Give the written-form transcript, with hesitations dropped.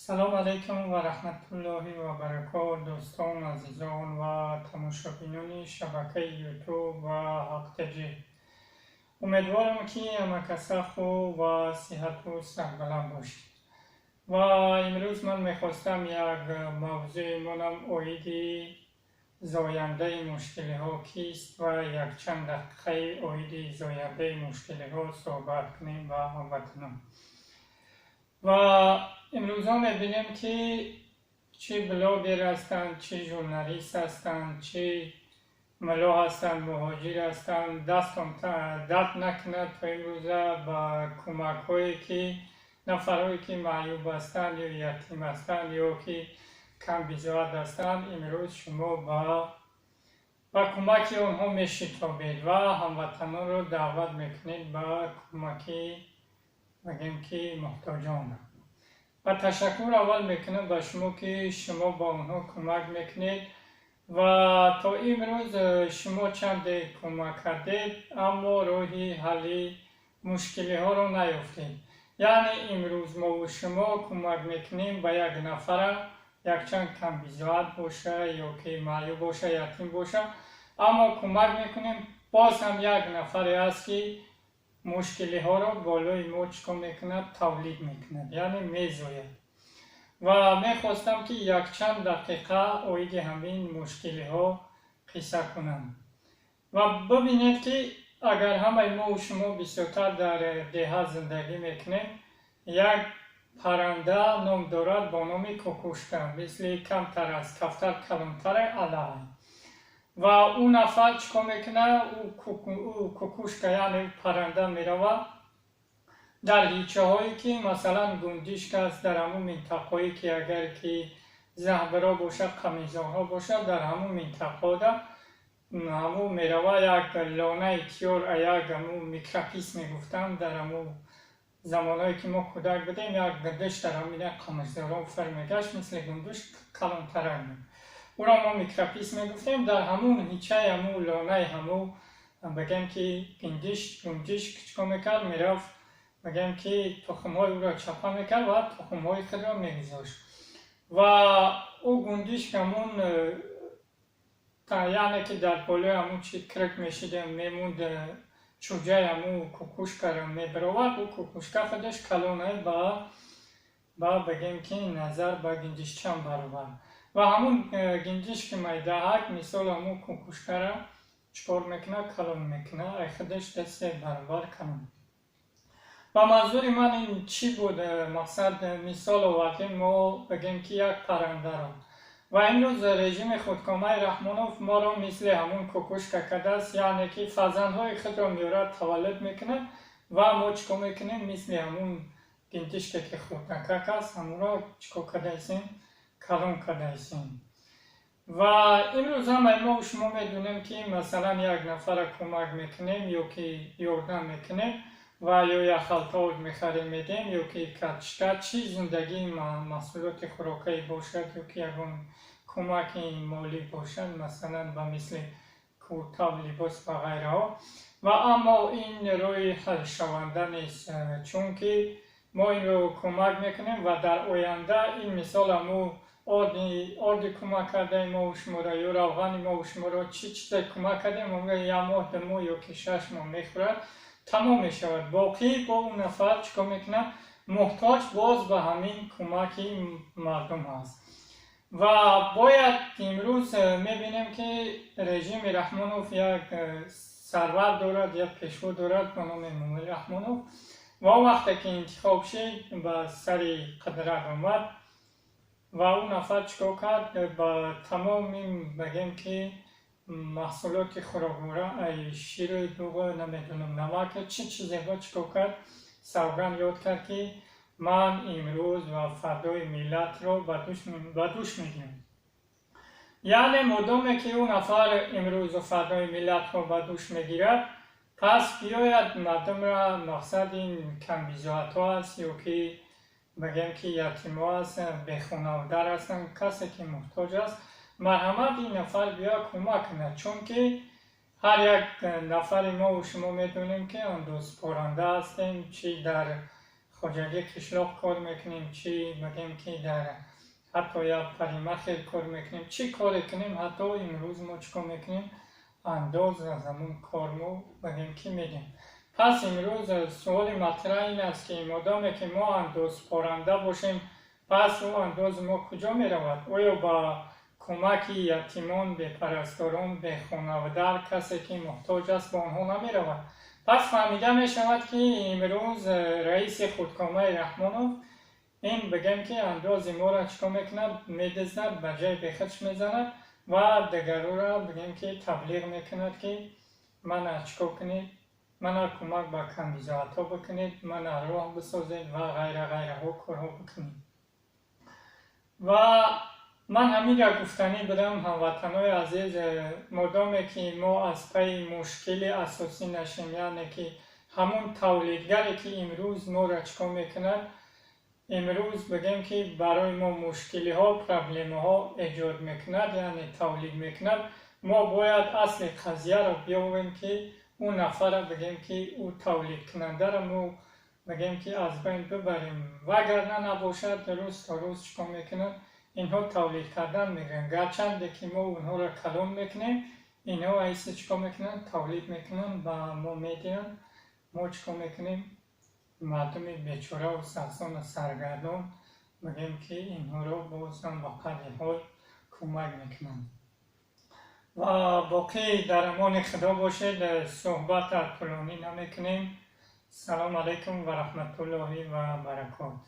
Салом алейкум ва раҳматуллоҳи ва баракот, дӯстон, азизон ва тамошобинони шабакаи Ютуб ва Ҳақтаҷӣ. Умедворам, ки ҳамакаса хуб ва сиҳату сарбаланд бошед. Ва имрӯз ман мехостам як мавзӯи монам оиди зояндаи мушкилиҳо кист ва якчанд дақиқаи оиди зояндаи мушкилиҳо суҳбат кунем ба ҳамватанон. Ва имрӯзҳо мебинем, ки чӣ блогер ҳастанд, чӣ журналист ҳастанд, чӣ мулло ҳастанд, муҳоҷир ҳастанд, дастон дард накунад, то имрӯза ба кӯмакҳое, ки нафарҳое, ки маъюб ҳастанд ё ятим ҳастанд ё ки камбизоат ҳастанд, имрӯз шумо ба кӯмаки онҳо мешитобед ва ҳамватанонро даъват мекунед ба кӯмаки, бигем, ки муҳтоҷон. Ва ташаккур аввал мекунам ба шумо, ки шумо ба онҳо кӯмак мекунед. Ва то имрӯз шумо чанде кӯмак кардед, аммо роҳи ҳалли мушкилиҳоро наёфтед. Яъне имрӯз мову шумо кӯмак мекунем ба як нафара, якчанд камбизоат боша ё ки маъюб боша, ятим боша, аммо кӯмак мекунем, боз ҳам як нафаре аст, ки мушкилиҳоро болои мо чӣ кор мекунад? Тавлид мекунад, яъне мезояд. Ва мехостам, ки якчанд дақиқа оиди ҳамин мушкилиҳо қисса кунам. Ва бибинед, ки агар ҳамаи мову шумо бисёртар дар деҳа зиндагӣ мекунем, як парранда ном дорад бо номи кукушка, мисли камтар аз кафтар калонтаре алай. Ва ӯ нафар чӣ кор мекунад? Ӯ кукушка, яъне парранда, меравад дар ҳичаҳое, ки масалан гундишк аст, дар ҳамун минтақаҳое, ки агар ки заҳбиро бошад, қамизоҳо бошад, дар ҳамун минтақаода ҳамун мерава, як лонаи тиёр, як ҳамун микропис мегуфтанд дар ҳамун замонҳое, ки мо кӯдак будем, як гундиш дар ҳамин як қамизоҳо фар мегашт, мисли гундиш калонтарак. Ӯро мо микропис мегуфтем. Дар ҳамун ҳичаи ҳамун лонаи ҳамун, бигем, ки гундишк чӣ кор мекард? Мерафт, бигем, ки тухмҳои ӯро чапа мекард ва тухмҳои худро мегузошт. Ва ӯ гундишк ҳамун, яъне ки дар болои ҳамун чи кирк мешида мемонд, чӯҷаи ҳамун кукушкаро мебаровард. Ӯ кукушка худаш калонай ба, бигем, ки назар ба гиндиш чанд баробар. Ва ҳамун гиндишки майдаҳак, мисол, ҳамун кукушкаро чӣ кор мекунад? Калон мекунад, ай худаш 3 баробар калон. Ва манзури ман ин чӣ буд? Мақсад, мисол овардем мо, бигем, ки як паррандаро. Ва имрӯз режими худкомаи Раҳмонов моро мисли ҳамун кукушка кардааст, яъне ки фарзандҳои худро меорад, таваллуд мекунад ва мо чӣ кор мекунем? Мисли ҳамун гиндишке, ки хурдакак аст, ҳамонро чӣ кор кардаистем? Калон кардаистем. Ва имрӯз ҳамаи мо шумо медонем, ки масалан як нафара кӯмак мекунем ё ки ёрдам мекунем ва ё як халта орд мехарем, медиҳем, ё ки картишка, чӣ зиндагии маҳсулоти хӯрокае бошад, ё ки ягон кӯмаки молӣ бошад, масалан ба мисли куртаву либос ва ғайраҳо. Ва аммо ин роҳи ҳалшаванда нест, чунки мо инро кӯмак мекунем ва дар оянда ин, мисол, ҳамун орди кӯмак кардаи мову шуморо ё равғани мову шуморо, чӣ чизе кӯмак кардем, як моҳ, 2 моҳ ё ки 6 моҳ мехӯрад, тамом мешавад. Боқӣ бо он нафар чӣ кор мекунад? Муҳтоҷ боз ба ҳамин кӯмаки мардум ҳаст. Ва бояд имрӯз мебинем, ки режими Раҳмонов як сарвар дорад, як пешво дорад ба номи Эмомалӣ Раҳмонов. Ва он вақте ки интихоб шид, ба сари қудрат омад ва ӯ нафар чӣ кор кард? Ба тамоми, бигем, ки маҳсулоти хӯроквора, ширу дуғ, намедонам, намак, чӣ чизе буд, чӣ кор кард? Савганд ёд кард, ки ман имрӯз ва фардои миллатро ба дӯш мегирам. Яъне модоме ки ӯ нафар имрӯзу фардои миллатро ба дӯш мегирад, пас биёяд мардумро, мақсад ин камбизоатҳо аст ё ки, бигем, ки ятимҳо аст, бехонавдар ҳастанд, касе ки муҳтоҷ аст, марҳамат, ин нафар биёяд, кӯмак кунад. Чунки ҳар як нафари мову шумо медонем, ки андозсупоранда ҳастем, чӣ дар Хоҷагии қишлоқ кор мекунем, чӣ бигем, ки дар ҳатто як парикмахер кор мекунем, чӣ коре кунем, ҳатто имрӯз мо чӣ кор мекунем? Андоз аз ҳамун кор мо, бигем, ки медиҳем. Пас имрӯз суоли матраҳ ин аст, ки модоме ки мо андозспоранда бошем, пас ӯ андози мо куҷо меравад? Оё ба кӯмаки ятимон, бепарасторон, бехонаводар, касе ки муҳтоҷ аст, ба онҳо намеравад? Пас фаҳмида мешавад, ки имрӯз раиси худкомаи Раҳмонов ин, бигем, ки андози моро чӣ кор мекунад? Медизнад, ба ҷайби худш мезанад ва дигарора, бигем, ки таблиғ мекунад, ки мана чӣ кор кунед, мана кӯмак ба камбизоатҳо бикунед, мана роҳ бисозед ва ғайра, ғайраҳо корҳо бикунед. Ва ман ҳаминро гуфтанӣ будам, ҳамватанои азиз. Модоме ки мо аз пайи мушкили асосӣ нашем, яъне ки ҳамун тавлидгаре ки имрӯз моро чӣ кор мекунад, имрӯз, бигем, ки барои мо мушкилиҳо, проблемаҳо эҷод мекунад, яъне тавлид мекунад, мо бояд асли қазияро биёвем, ки ӯ нафара, бигем, ки ӯ тавлидкунандаро мо, бигем, ки аз байн бибарем. Вагарна набошад, рӯз то рӯз чӣ кор мекунад? Инҳо тавлид кардан мегӯянд. Гарчанде ки мо онҳоро калон мекунем, инҳо айси чӣ кор мекунанд? Тавлид мекунанд, ба мо медиҳанд. Мо чӣ кор мекунем? Мардуми бечораву сарсону саргардон, бигем, ки инҳоро бозам ба қадри ҳол кӯмак мекунанд. Ва боқӣ дар амони Худо бошед. Суҳбата тӯлонӣ намекунем. Салому алайкум ва раҳматуллоҳи ва баракот.